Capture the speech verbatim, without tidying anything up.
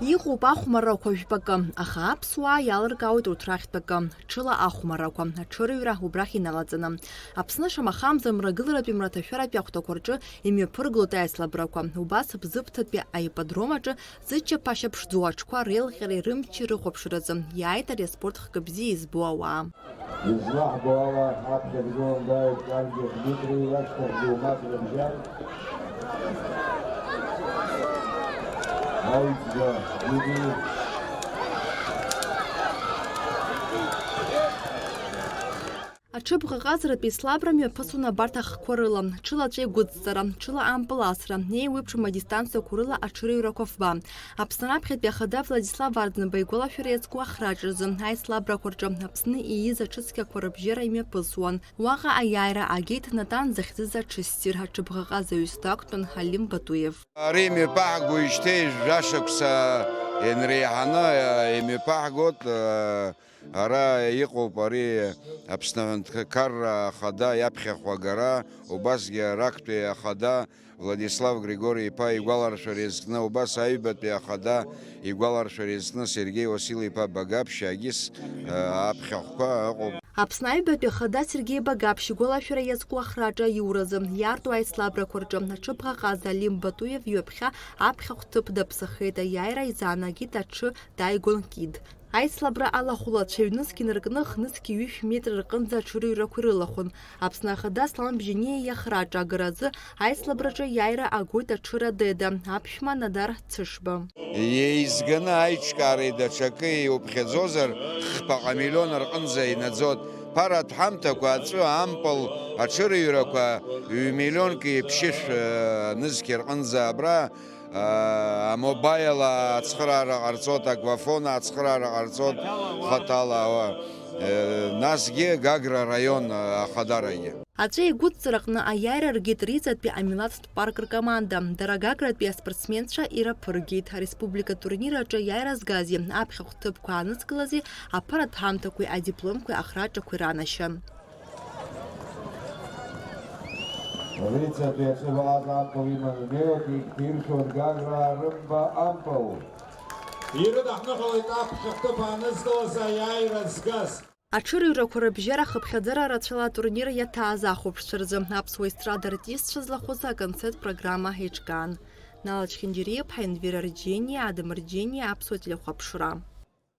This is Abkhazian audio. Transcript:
Иҟоуп ахәмаррақәа жәпакы, аха аԥсуаа иалыркаауеит урҭ рахьтә акы, ҽыла ахәмаррақәа, аҽырҩра убрахь иналаҵаны. Аԥсны шамахамзар мрагыларатәи мраҭашәаратәи ахәҭақәа рҿы имҩаԥыргылоит аицлабрақәа. Убас Бзыԥҭатәи аипподром аҿы зыччаԥашьа ԥшӡоу аҽқәа реилҟьареи рымчи рыхәаԥшраӡы иааит ари аспорт хкы бзиа избо ауаа. Излаҳбо ала, аԥхьа дгылан дааит Карги Дмитри, иашьҭахь Гәылмаз Рабжьан. Аиҵбы Гиди. Аҽыбӷаҟазаратәи слабра мҩаԥысуан абарҭ ахқәа рыла, ҽыла аҵәа еигәыдҵара, ҽыла ампыл асра, еиуеиԥшым адистанциақәа рыла аҽырыҩрақәа фба. Аԥсны раԥхьатәи ахада Владислав Арӡынба игәалашәара иазку ахраҿ рзы аицлабрақәа рҿы Аԥсны ииз аҽыцқьақәа рыбжьара имҩаԥысуан. Уаҟа аиааира агеит Натан захьӡыз аҽы ссир аҽыбӷаҟазаҩыс дақәтәан Алим Батуев. Ари имҩаԥаҳгоижьҭеи жәашықәса ианреиҳаны, э, имҩаԥаҳгоит, э, ара иҟоуп ари Аԥсны Аҳәынҭқарра Ахада иаԥхьахә агара, убасгьы арактәи Ахада Владислав Григори-иԥа игәаларшәара иазкны, убас аҩбатәи Ахада игәаларшәара иазкны Сергеи Уасил-иԥа Багаԥшь, Агис, э, аԥхьахәқәа ыҟоуп. Аԥсны аҩбатәи Ахада Сергеи Багаԥшь игәалашәара иазку ахраҿы аиуразы иаарту аицлабрақәа рҿы аҽыбӷаҟаза Алим Батуев ҩаԥхьа аԥхьахә ҭыԥ даԥсахеит, аиааира изаанагеит аҽы дааигон Кид. Аицлабра алахәылацәа ҩнызқь инаркны, хнызқь ҩышә метр рҟынӡа аҽырыҩрақәа ирылахәын. Аԥсны Ахада Аслан Бжьаниа иахраҿы агаразы аицлабраҿы иааира агоит аҽыра Деда, аԥшәма Надар Цышба. Еизганы аиҿкаареи даҽакы иуԥхьаӡозар, хԥаҟа миллион рҟынӡа инаӡоит. Ԥаратә ҳамҭақәа аҵәы, ампыл, аҽырыҩрақәа ҩ-миллионки ԥшьышә, э, нызқь рҟынӡа абра, э, амобаил ацхыраара ҟарҵоит, Аквафон ацхыраара ҟарҵоит хаҭала, э, насгьы Гагра араион, э, ахадарагьы. Аҵәа еигәыдҵараҟны аиааира ргеит Риҵатәи амилаҭтә парк ркоманда. Дара Гагратәи аспортсменцәа ираԥыргеит. Ареспублика турнир аҿы аиааира згази аԥхьахә ҭыԥқәа аанызкылази аԥаратә ҳамҭақәеи адипломқәеи ахраҿақәеи ранашьан. Риҵатәи аҵәы бааз ампыл иманы днеиуеит, иҭиршәуеит Гаграа рымба ампыл. Ирыдаҳныҳәалеит аԥхьахә ҭыԥ аанызкылаз аиааира згаз. Аҽырыҩрақәа рыбжьара хыԥхьаӡара рацәала атурнир иаҭааз ахәаԥшцәа рзы аԥсуа естрада артистцәа злахәыз аконцерт программа еиҿкаан. Нала Чхинџьариа-иԥҳа, Енвера Рџьениа, Адам Рџьениа, Аԥсуа телехәаԥшра.